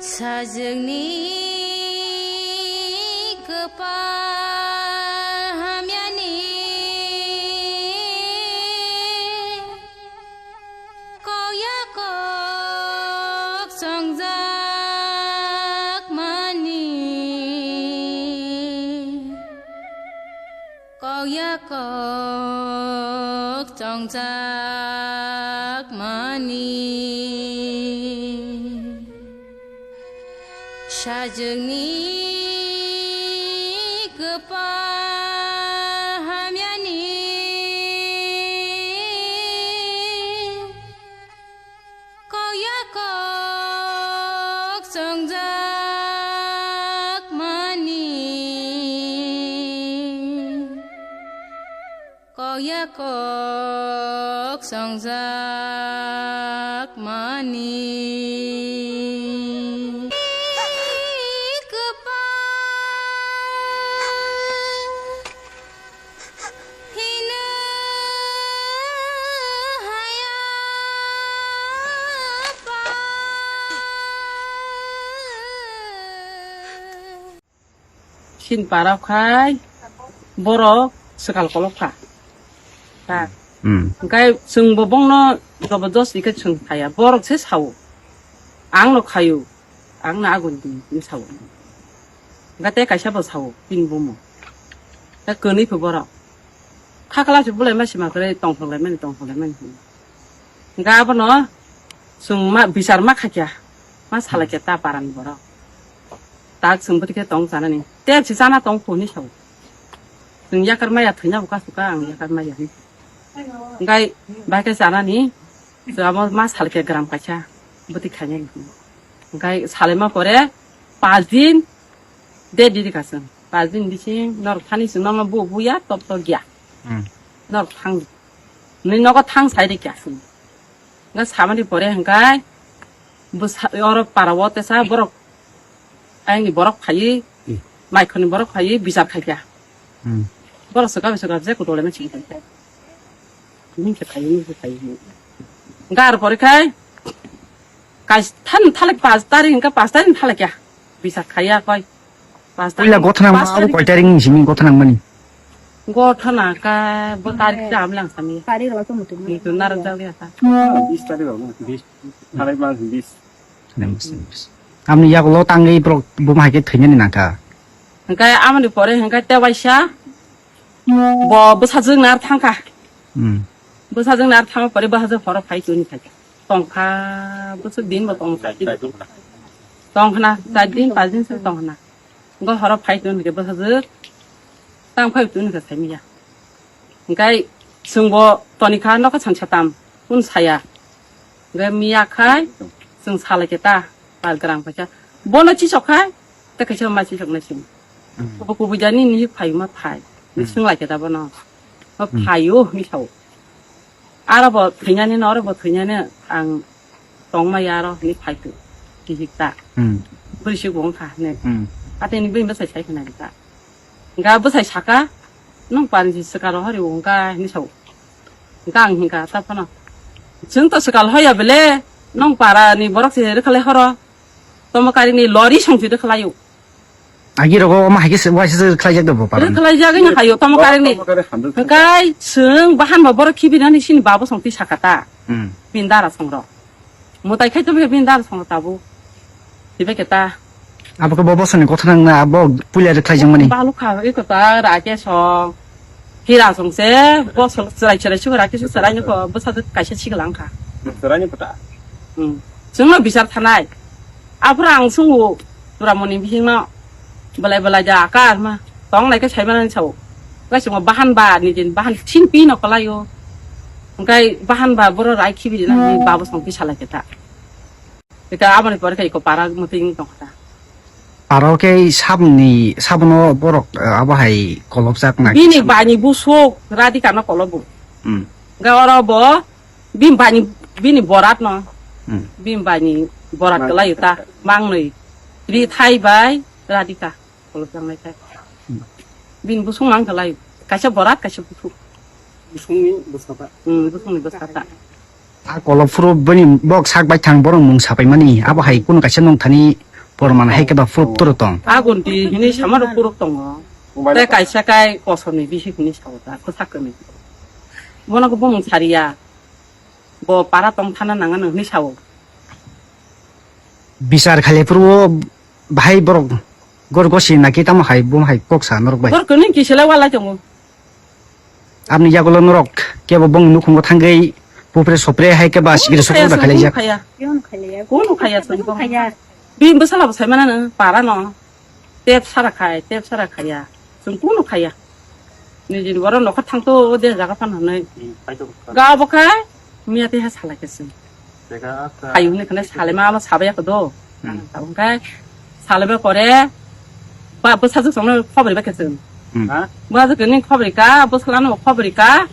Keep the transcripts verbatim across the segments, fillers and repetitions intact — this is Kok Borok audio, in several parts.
Sajwkni kwpal hamyani kok ya kok chongjak mani. Kok ya kok chongjak mani. Sajwkni kwpal hamyani kok ya kok chongjak mani. Kok ya kok chongjak mani. Kwpal hino haya pa. Sin para khai borok swkal kolok kha. Ta. Hmm. Hwnkhe chwngbo bongno jobodosni khe chwng khaya. Borok se sao. Ang no khayu. Ang no agun di, ni sao. Hwnkhe tei kaisa bo sao, bini bumo. Ta kwnwi pho borok. Khakla se bulai ma sima kwrwi tongthok lai mani, tongthok lai mani. Hwnkhe abono chwng ma, bichar ma khaikha, ma salaikha ta parani borok. Tak chwng bwtwi khe tong chanani. Tep se chana tong phuru hinwi sao. Chwng yakar maya thwina bo kasu ka, ang yakar maya hinwi. Hwnkhe bai khe chanani, chwng abo ma salaikha gram kaisa bwtwi khainani. Hwnkhe salaima pore pas din, de diri ka chwng. Pas din bising norok thani chwng nono bu buya, top top giya. Hmm. Norok thang. Nini nogo thang sai de kya sini. Nga samani pore hingkai bwsa oro para o tesa borok. Aini borok phai. Hmm. Maikhoni borok phai bichar khai kya. Hmm. Borok swkang swkang je kudole ma chini khai. Nini khe phai, nini khe phai. Gar pore khai. Kais than thalik pas tarik hingka pas tarik thalik kya. Bichar khai ya koi. Pas tarik. Puila gothana pas ma tarik. Koi tarik ni simi gothana mani. Gothana ka bo tarik ta amlang sami. Tarik ro to mutu. Mutu narang jang dia ta. Bis tarik ro, bis. Tarik mas bis. Amni yak lo tangwi borok buma hai khe thwinani nangkha. Hingkai amoni pore hingkai te waisa bo bwsajwk nar thangkha. Hmm. Bwsajwk nar thangma pore bwsajwk horo phai tuni khaikha. Tongkha bwsajwk din bo tongkha. Tongkhna char din pas din se tongkhna. Hingke horo phai tong hingke bwsajwk tang phai tong hingke saimanya. Hingke chwngbo tonikha nokha sansa tam kun saya. Hingke miya khai chwng salai khe ta pal grang paisa. Bono chisok khai te kaisa ma chisok nai sini. Hmm. Bo kubui jani ni phai ma phai. Hmm. Swng lai khe ta bono. Ma hmm. Phai o ni sao. Aro bo thwinani no, aro bo thwinani ang tongmaya aro hinwi phai tong, kihik ta. Hmm. Bwrwi se bo wngkha hinwi. Hmm. Atini bini bwsai sai khna rikha. Hingkha bwsai saka, "Nwng parni se swkaro hori wngkha," hinwi sao. Hingkha ang hingkha ta phano, "Chwng to swkal hoya bele, nwng parani borok se rwkhalai horo." Tomo karini lori songsi rwkhwlaio. Agi rogo omo hai khe se, waisa se khlaijak da bo paran. Rwkhwlaijak wngya haio tomo karini. Hwnkhe chwng bahan ba borok khibinani sini babo song twi sakha ta. Hmm. Bini dara songrok. Mwtai khai tongkhe bini dara songrok tabuk. Tibekhe ta. Abo khe bo bosoni kotha nang na abo puila rwkhlaijakmani. Balukha eko ta ra khe song. Hira song se, bosol chwrai chwrai sugra kisa chwrai nukho, bwsajwk kaisa sigla wngkha. Chwrai ni phuta? Hmm. Chwngno bichar thanai. Aphuru ang sungo, Churamoni bisingno, belai belai da akar ma, tong lai khe sai manani sao. Kaisa mo bahan ba, ni din bahan thin pi no kwlaio. Hwnkhe bahan ba boro rai khibi rina ni babo song kisa lai khe ta. Ita aboni pore khe iko para mwtwi wng tongkha ta. Aro khe sabni, sabno borok, eh, abo hai kolobjak na. Bini bani busuk Radhika no kolobo. Hmm. Ga oro bo bini bani, bini borat no. Hmm. Bini bani borat mang kwlai ta, mangnwi. Ri thai bai Radhika kolobjak nai thai. Hmm. Bini busuk mang kwlai. Kaisa borat, kaisa busuk. Busungni bwsata. Hmm, busungni bwsata. A kolophuru bini bok sak bai thang borok mung sapaimani, abo hai kunu kaisa nongthani Borman hai khe ba phuruk toro tong. Agunti hini sama rok phuruk tongo. Tei kaisa kai kosom ni bisi hini sao ta, kwchak kwrwi. Bono khe bumung sariya. Bo para tong thana nang ano hini sao. Bichar khaile phuru o bahai borok gor gosi naki tamo hai bum hai kok sa norok bai. Gor kuni kisila wala tongo. Aboni yagulo norok kebo bong nukhungo thangwi pupre sopre hai keba sikiri sopre da khalaijak. Kunu khaya. Kunu khaya. Kunu khaya. Bini bwsala bo sai mana no para no. Tep sara khai, tep sara khaya. Chwng kunu khaya. Nijini borok nokha thangto o de jaga phan hwnwi. Ga bo khai miya tei ha salai khe chwng. Hai hwnwi khwnai salai ma, ma sabai ya khe do. Tabuk khai salai ba pore ba bwsajwk chwngno khobori ba khe chwng. Bwsajwk ni khobori ka, bwsala no khobori ka.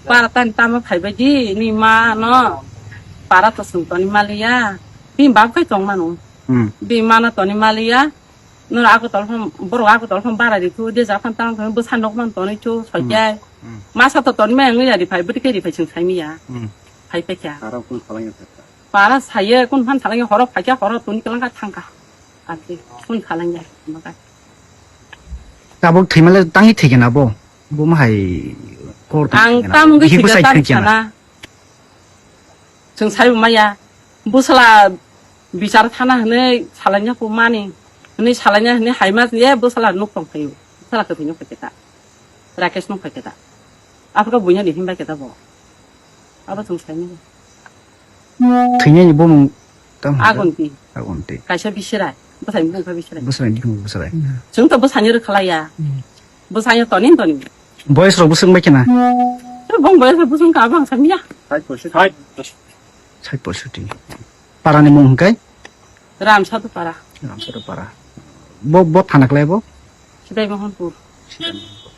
Para tani tamo phai bai di ni ma no. Para to chwng toni maliya. Bini bab khai tong mano. Bini ma no toni maliya. Noro ako tol phang, borok ako tol phang bara ri thu, de ja phang tang phang bwsa nok man tonwi thu, soi khe. Masa to tonwi maya wngwi ya ri phai, bwtwi khe ri phai chwng sai maya. Phai phai kha. Para kung salang ya kha. Para saye, kun phan salang ya, horo phai kha, horo tuni kwlang kha thang kha. Ati, kun salang ya, ma kha. Tabuk thwimale tangwi thwikhe na bo? Bo ma hai kor tangwi thwikhe na? Ang tam wngwi thwikhe tam sana. Chwng sai maya. Bwsala bichar thana hwnwi salaina kuk mani. Hwnwi salaina hwnwi hai ma ye bwsala nuk tong phaio. Bwsala kwthwi nuk phaikhe ta. Rakesh nuk phaikhe ta. Aphuru buino ni himbai khe ta bo. Abo chwng saimani. Thwinani bumung tamo hwnka? Agunti. Agunti. Kaisa bisirai. Bwsai bumung kha bisirai. Bwsai bumung bwsai. Chwng to bwsani rwkhalaiya. Bwsai toni toni. Boyes rok bwswk bai khena? Bong boyes rok bwswk ka bang samya. Sait poisoti. Sait poisoti. Parani mung hwnkhe? Ramsadu para. Ramsadu para. Bo, bo thana klai bo? Sidai Mohanpur. Sidai Mohanpur.